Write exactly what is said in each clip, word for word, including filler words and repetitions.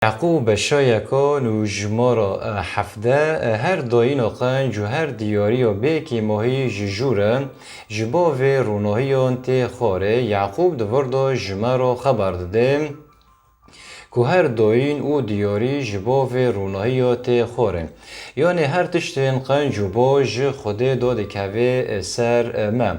Yaqûb beşa yekan û jimara, e, hevdeh, e, her dayîna qenc û her diyariya bêkêmahî ji jû re ji bo vê rûnahiyan tê xwarê. Yaqûb di vir de ji me re xeber dide ku her dayîn û diyarî ji bo vê rûnahiya tê xwarê. Yanê her tiştên qenc û baş ji Xwedê dadikeve, e, ser, e, me.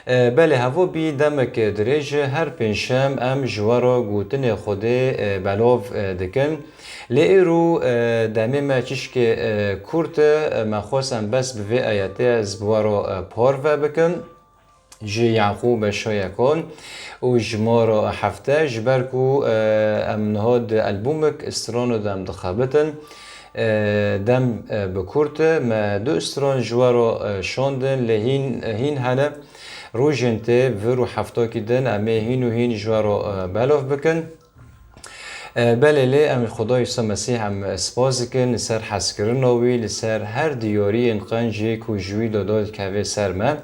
E, belê, hevo bî demek dirêj e, her pêncşem em ji we re gotinê Xwedê, e, belav, e, dikin. Lê îro, e, demê me çişkê, e, kurt e, me xwest em bes bi vê ayetê ez bi we re, e, parve bikim. Ji Yaqûb beşa yekan û jimara hevdeh, ji ber ku, e, em niha di elbûmek strano de em dixebitin, e, dem, e, bi kurt e, me du stran ji we re, e, şandin, lê hîn, hîn hene. Rojên tê vir û heftakî din em ê hîn û hîn ji we re, e, belav bikin. E, belê, lê em Xuda Îsa Mesîh em spas dikin li ser hezkirina wî, li ser her diyariyên qencê ku ji wî de dadikeve ser me.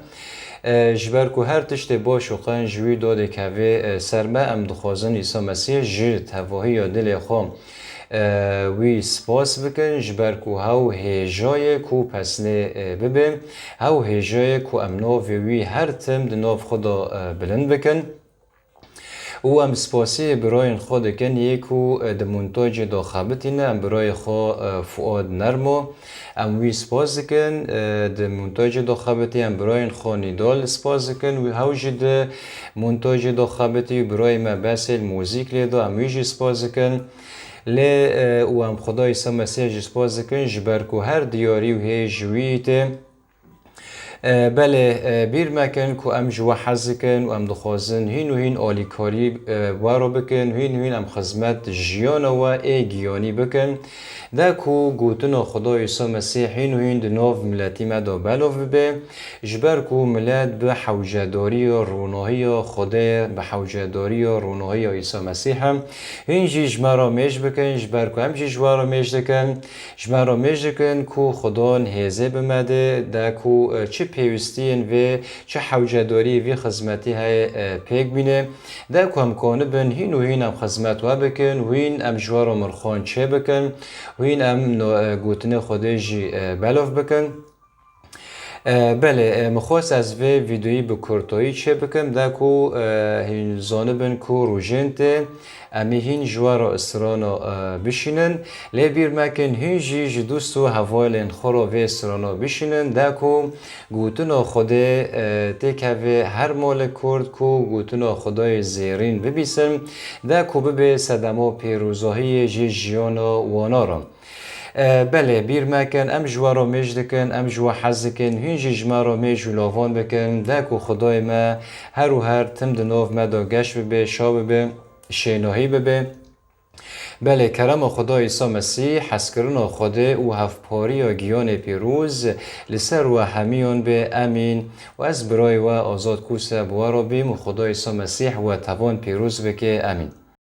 E, ji ber ku her tiştê baş û qenc ji wî dadikeve, e, ser me, em dixwazin Îsa Mesîh ji tevahiya dilê xwe, e, wî spas bikin, ji ber ku hew hêja ye ku pesnê, e, bibe, hew hêja ye ku em navê wî her tim di nav xwe de, e, bilind bikin. Û em spasiyê birayên xwe dikin, yê ku, e, di montajê de xebitîne, em birayê xwe, e, Fuad Nermo, em wî spas dikin, e, di montajê de xebitî, em birayên xwe Nîdal spas dikin, wî hew jî di montajê de xebitî, û birayê me Besêl muzîk lê da, em wî jî spas dikin. Lê, e, û em Xuda Îsa Mesîh jî spas dikin, ji ber ku her diyarî û hêj ji wî tê. E, belê, e, bîr mekin ku em ji we hez dikin û em dixwazin hîn û hîn alîkarî, e, we re bikin, hîn û hîn em xizmet jiyana we ê giyanî bikin. De ku gotina Xuda Îsa Mesîh hîn û hîn di nav miletî me de belav bibe, ji ber ku milet bi hewcedariya ronahiya Xwedê, bi hewcedariya ronahiya Îsa Mesîh e. Hîn jî ji me re mêj bikin, ji ber ku em jî ji we re mêj dikin. Ji me re mêj dikin ku Xudan hêzê bi me de, de ku, e, çi pêwîstiyên vê, çi hewcedariyê vî xizmetî heye, e, pêk bîne, de ku em kanibin hîn û hîn em xizmet we bikin, hîn em ji we re mirxan çê bikin, hîn em no-, e, gotinê Xwedê jî, e, belav bikin. E, belê, e, min xwest ez vê vîdeoyî bi kurtayî çê bikim, de ku, e, hîn zanibin ku rojên tê, em ê hîn ji we re strana, e, bişînin. Lê bîr mekin, hîn jî ji dost û hevalên xwe re vê strana bişînin, de ku gotina Xwedê, e, têkeve her malek kurd ku gotina Xwedayê zêrîn bibîsin, de ku bibe sedema pêrozahiyê ji jiyana wana re. E, belê, bîr mekin, em ji we re mêj dikin, em ji we hez dikin, hîn jî ji me re mêj û lavan bikin, de ku Xwedayê me her û her tim di nav me de geş bibe, şa bibe, şênahî bibe. Belê, kerema Xuda Îsa Mesîh, hezkirina Xwedê û hevpariya giyanê pîroz li ser we hemiyan be. Emîn. Û ez birayê we Azad Kûse bi we re bîm û Xuda Îsa Mesîh we tevan pîroz bike. Emîn.